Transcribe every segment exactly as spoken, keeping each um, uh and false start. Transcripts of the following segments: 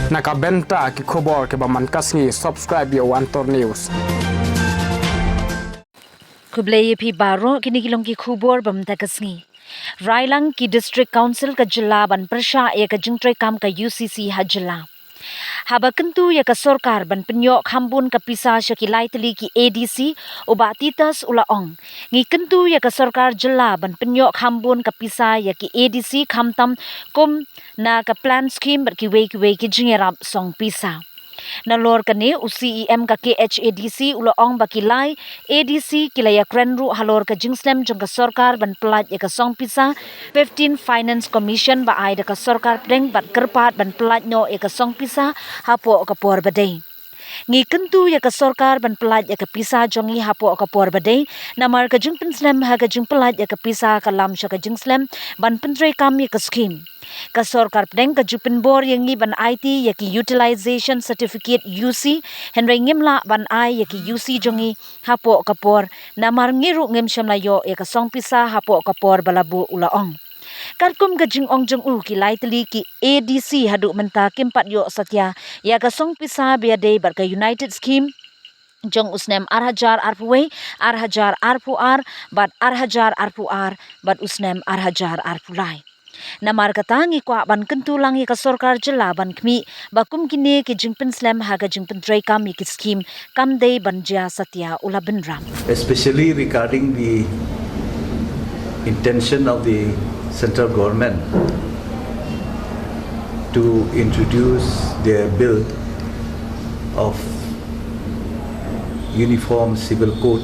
Na ka bynta ki khubor kiba man ka sngi, subscribe ïa u Antor News. Khublei ïa phi baroh, kine ki long ki khubor ba mynta ka sngi. Railang ki District Council ka jylla ban pyrshah ïa ka jingtrei kam ka U C C ha jylla. Haba kyntu ïa ka sorkar ban pynïoh kham bun ka pisa sha ki lai tylli ki A D C, u Bah Titus u la ong, ngi kyntu ïa ka sorkar jylla ban pynïoh kham bun ka pisa ïa ki A D C, khamtam kum na ka plan scheme bad kiwei kiwei ki jingïarap song pisa. Nalor kane, u C E M ka K H A D C u la ong ba ki lai A D C ki la ïakren ruh halor ka jingslem jong ka sorkar ban pyllait ïa ka song pisa fifteen Finance Commission ba ai da ka sorkar pdeng bad kyrpad ban pyllait noh ïa ka song pisa hapoh ka por ba dei. Ngi kyntu ïa ka sorkar ban pyllait ïa ka pisa jong ngi hapoh ka por ba dei, namar ka jingpynslem ha ka jingpyllait ïa ka pisa ka lam sha ka jingslem ban pyntrei kam ïa ka scheme. Ka sorkar pdeng ka ju pynbor ïa ngi ban aiti ïa ki utilization certificate U C, hynrei ngim lah ban ai ïa ki U C jong ngi hapoh ka por, namar ngi ruh ngim shym la ïoh ïa ka song pisa hapoh ka por ba la buh, u la ong. Katkum ka jingong jong u, ki lai tylli ki A D C haduh mynta kim pat ïoh satia ïa ka song pisa ba ïadei bad ka United Scheme jong u snem ar hajar arphew wei, ar hajar arphew ar, bad ar hajar arphew ar, bad u snem ar hajar arphew lai. Namar kata ngi kwah ban kyntu lang ïa ka sorkar jylla ban khmih ba kum kine ki jingpynslem ha ka jingpyntrei kam ïa ki scheme kam dei ban jia satia, u la bynrap. Especially regarding the intention of the central government to introduce their bill of uniform civil code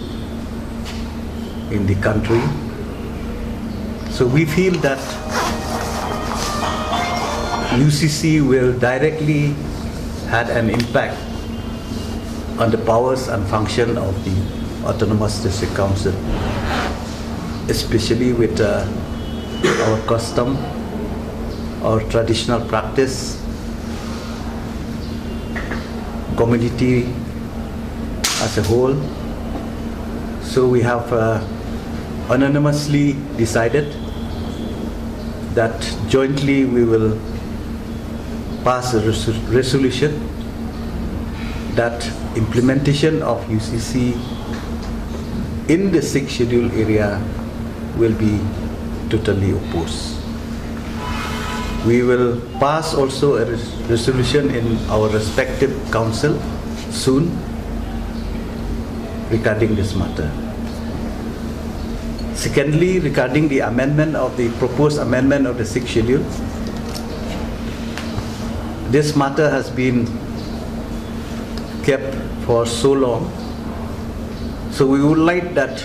in the country. So we feel that U C C will directly had an impact on the powers and function of the Autonomous District Council, especially with uh, our custom, our traditional practice, community as a whole. So we have uh, unanimously decided that jointly we will pass a resu- resolution that implementation of U C C in the sixth schedule area will be totally opposed. We will pass also a res- resolution in our respective council soon regarding this matter. Secondly, regarding the amendment of the proposed amendment of the sixth schedule, this matter has been kept for so long. So we would like that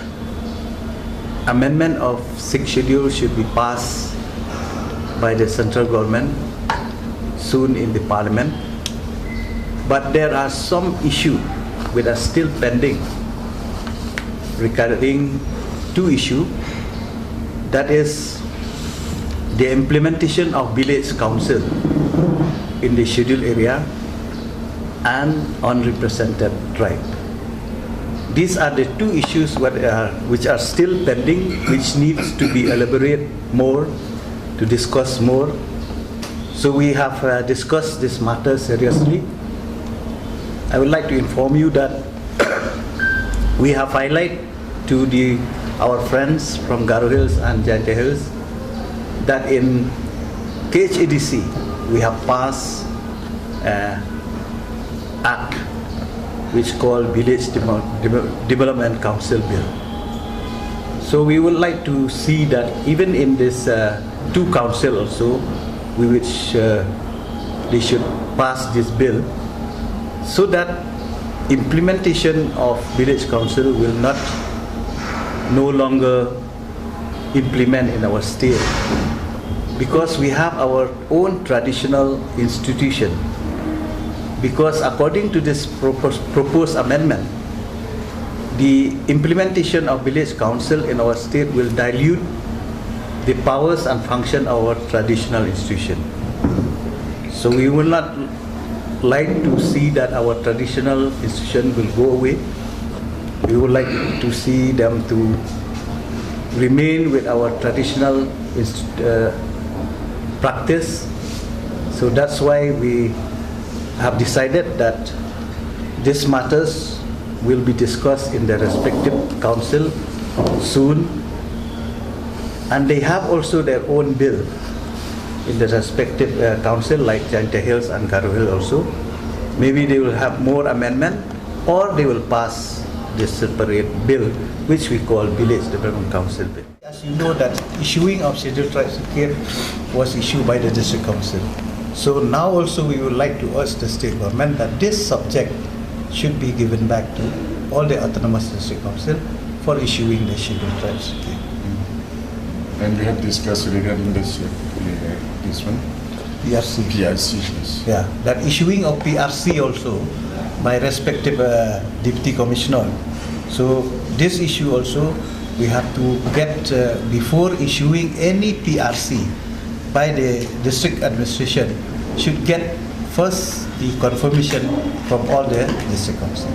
amendment of sixth schedule should be passed by the central government soon in the parliament. But there are some issues which are still pending regarding two issues, that is the implementation of village council in the schedule area and unrepresented tribe. These are the two issues what are, which are still pending, which needs to be elaborated more, to discuss more. So we have uh, discussed this matter seriously. I would like to inform you that we have highlighted to the our friends from Garo Hills and Jaintia Hills that in K H A D C we have passed uh, act which called Village Demo- Demo- Development Council Bill. So we would like to see that even in this uh, two council also, we which uh, they should pass this bill so that implementation of village council will not no longer implement in our state, because we have our own traditional institution. Because according to this propos- proposed amendment, the implementation of village council in our state will dilute the powers and function of our traditional institution. So we will not like to see that our traditional institution will go away. We would like to see them to remain with our traditional inst- uh, practice. So that's why we have decided that these matters will be discussed in their respective council soon, and they have also their own bill in the respective uh, council, like Jaintia Hills and Garo Hill also. Maybe they will have more amendment, or they will pass this separate bill, which we call Village Development Council Bill. As you know that issuing of Scheduled Tribe certificate was issued by the District Council. So now also we would like to urge the state government that this subject should be given back to all the autonomous district council for issuing the Scheduled Tribe certificate. And we have discussed regarding this, uh, this one, P R C. P R C, yes. Yeah, that issuing of P R C also by respective uh, deputy commissioner. So this issue also we have to get uh, before issuing any P R C by the district administration should get first the confirmation from all the district council.